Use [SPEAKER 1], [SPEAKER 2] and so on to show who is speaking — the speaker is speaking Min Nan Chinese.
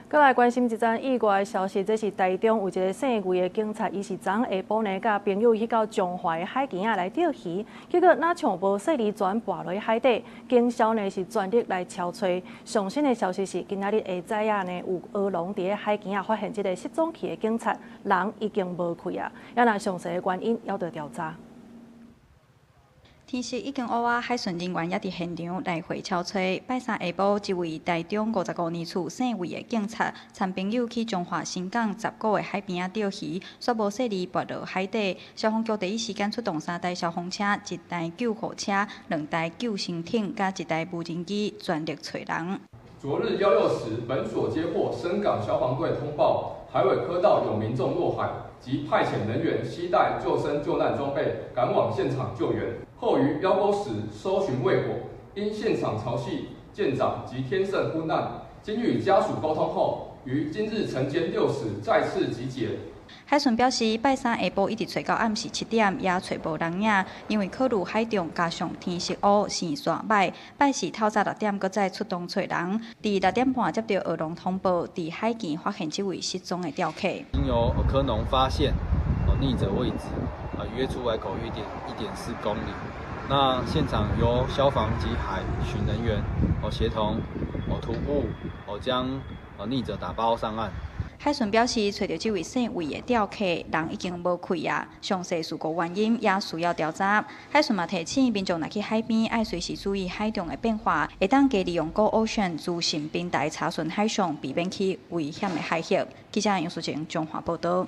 [SPEAKER 1] 閣來關心一則意外消息，這是台中有一个姓魏的警察，伊是昨下晡呢，佮朋友去到彰化海墘仔來釣魚，結果若像無細膩舫跋落海底，警消呢是全力來搜揣。上新的消息是，今仔日下早仔呢有蚵農佇咧海墘仔發現這个失蹤去的警察，人已經無氣啊，猶若詳細的原因猶佇調查。
[SPEAKER 2] 天色已經烏啊，海巡人員也佇現場來回搜揣。拜三下晡，一位台中55年次姓魏的警察，參朋友去彰化伸港十股的海邊仔釣魚，煞無細膩跋落海底。消防局第一時間出動三台消防車、一台救護車、兩台救生艇，佮一台無人機，全力揣人。
[SPEAKER 3] 昨日16時，本所接獲伸港消防隊通報，海尾科道有民眾落海，即派遣人員攜帶救生救難裝備趕往現場救援。後於1勾時搜尋未果，因現場潮汐漸漲及天色昏暗，經與家屬溝通後，於今日晨間6時再次集結。
[SPEAKER 2] 海巡表示，拜三下晡一直揣到暗時7點，也揣無人影，因為考慮海中加上天色烏、線索䆀，拜四透早6點閣再出動揣人。佇6點半接到蚵農通報，佇海墘發現這位失蹤的釣客。
[SPEAKER 4] 經由蚵農發現溺者位置，約出海口約1.4公里。那現場由消防及海巡人員協同徒步將溺者打包上岸。
[SPEAKER 2] 海巡表示，揣著這位姓魏的釣客，人已經無氣啊，詳細事故原因也需要調查。海巡嘛提醒民眾，若去海邊，愛隨時注意海中的變化，會當加利用 Go Ocean 資訊平台查詢海象，避免去危險的海域。記者楊淑晴彰化報導。